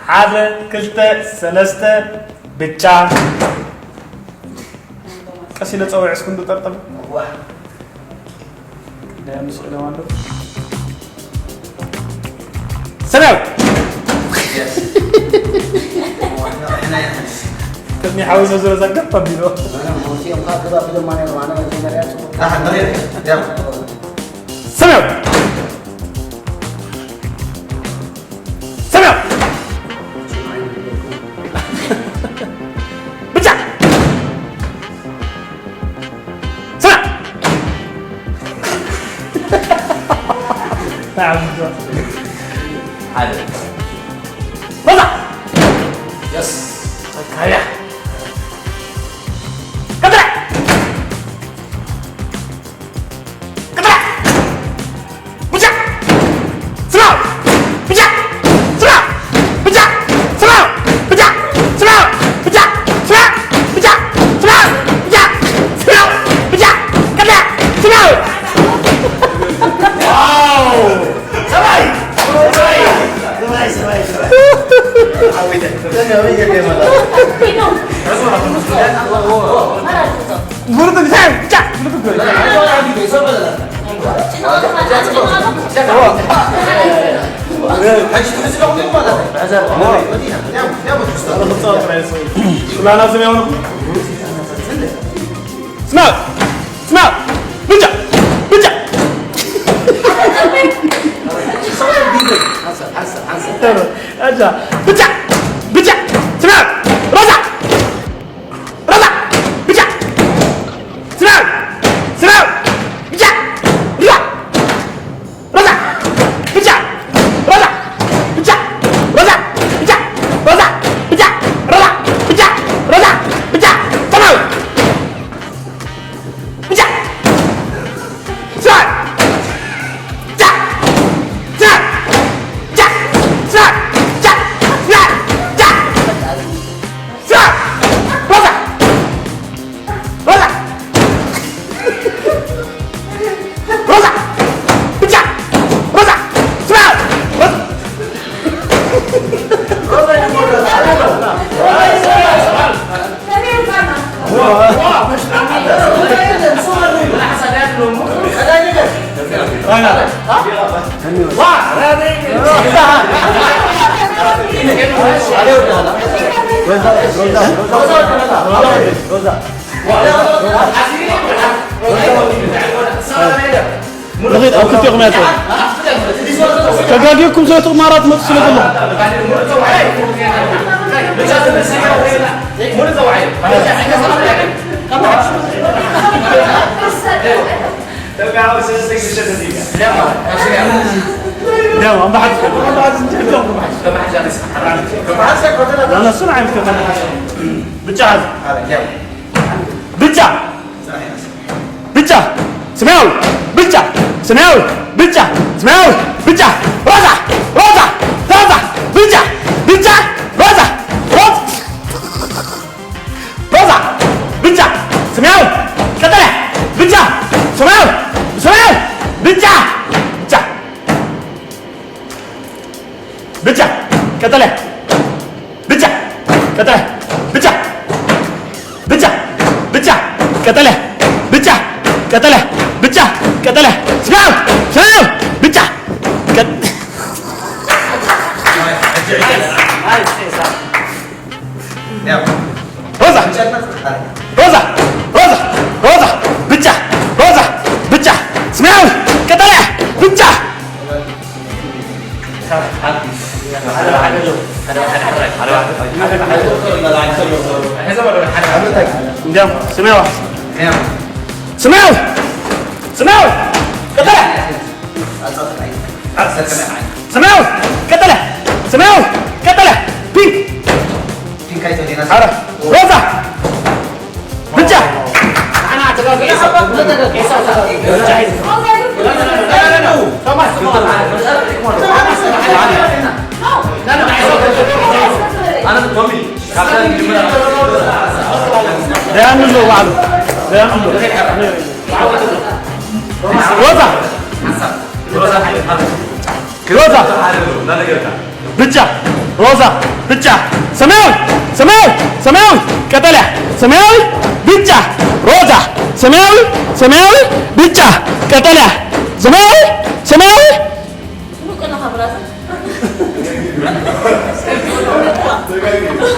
ሓደ፣ ክልተ፣ ሰለስተ፣ ብጫ። ቀስ ኢለ ጸውዕ እስኩ እንዶ ጠርጠም። ዋ። ዳያ ምስ ኢለ ዋንዶ። ሰላም። ቅድሚ ሓዊ ዘዝረ ዘንገፍ ኣቢሎ። ሰላም። ሰላም። ብጫ! ሰላም! ሓደ። ሮዛ! የስ! ካያ! ቀጥላ! ስማ! ስማ! ብጫ! ብጫ! ኣጃ! ብጫ! ብጫ! ስማ! ሮዛ! ሮዛ! ብጫ! ስማ! ስማ! ብጫ! ሮዛ! ሮዛ! ብጫ! ሮዛ! ብጫ! ሮዛ! ብጫ! ሮዛ! ብጫ! ሮዛ! ብጫ! ሮዛ! ብጫ! ሰማያዊ! ብጫ! ስማ! ብጫ! ስማ! ብጫ! ስማ! ብጫ! ስማ! ብጫ! ስማ! ሮዛ! ሮዛ! ሮዛ! ብጫ! ሮዛ! ስማ! ሮዛ! ንኺድ ኣብ ክልቲኦም እያ ትብል። ተጋጊኹም ሰለስተ ቁማራ ትመጹ ስለ ዘለኹም። ደም፣ ኣምባሓት፣ ኣምባሓት እንጀርቶም። ኣነ እሱን ዓይነት ከተማ። ብጫ ሓዝ። ብጫ። ብጫ፣ ሰማያዊ፣ ብጫ፣ ሰማያዊ፣ ብጫ፣ ሰማያዊ፣ ብጫ፣ ሮዛ፣ ሮዛ፣ ሮዛ፣ ብጫ፣ ብጫ፣ ሮዛ፣ ሮዛ፣ ሮዛ፣ ብጫ፣ ሰማያዊ፣ ቀጠልያ፣ ብጫ፣ ሰማያዊ፣ ሰማያዊ፣ ብጫ፣ ብጫ። ብጫ፣ ቀጠልያ፣ ብጫ፣ ቀጠልያ፣ ብጫ፣ ብጫ፣ ብጫ፣ ቀጠልያ፣ ብጫ፣ ቀጠልያ፣ ብጫ፣ ቀጠልያ፣ ሰማያዊ፣ ሰማያዊ፣ ብጫ፣ ቀ-፣ ሮዛ፣ ሮዛ፣ ሮዛ፣ ሮዛ፣ ብጫ፣ ሮዛ፣ ብጫ፣ ሰማያዊ፣ ቀጠልያ፣ ብጫ። እንዲያም ሰማያዊ፣ ሰማያዊ፣ ሰማያዊ፣ ቀጠልያ። ሰማያዊ፣ ቀጠልያ፣ ሰማያዊ፣ ቀጠልያ፣ ፒንክ። ኧረ፣ ሮዛ፣ ብጫ። ደያኑ ኣሎ ባዕሉ። ደያኑ ኣሎ። ሮዛ። ሮዛ። ብጫ። ሮዛ፣ ብጫ፣ ሰማያዊ፣ ሰማያዊ፣ ሰማያዊ፣ ቀጠልያ፣ ሰማያዊ፣ ብጫ፣ ሮዛ፣ ሰማያዊ፣ ሰማያዊ፣ ብጫ፣ ቀጠልያ፣ ሰማያዊ፣ ሰማያዊ።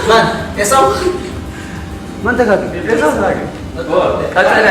ማን? ኤሳው? ማን ተጋገ? ኤሳው ተጋገ። ቀጠለ።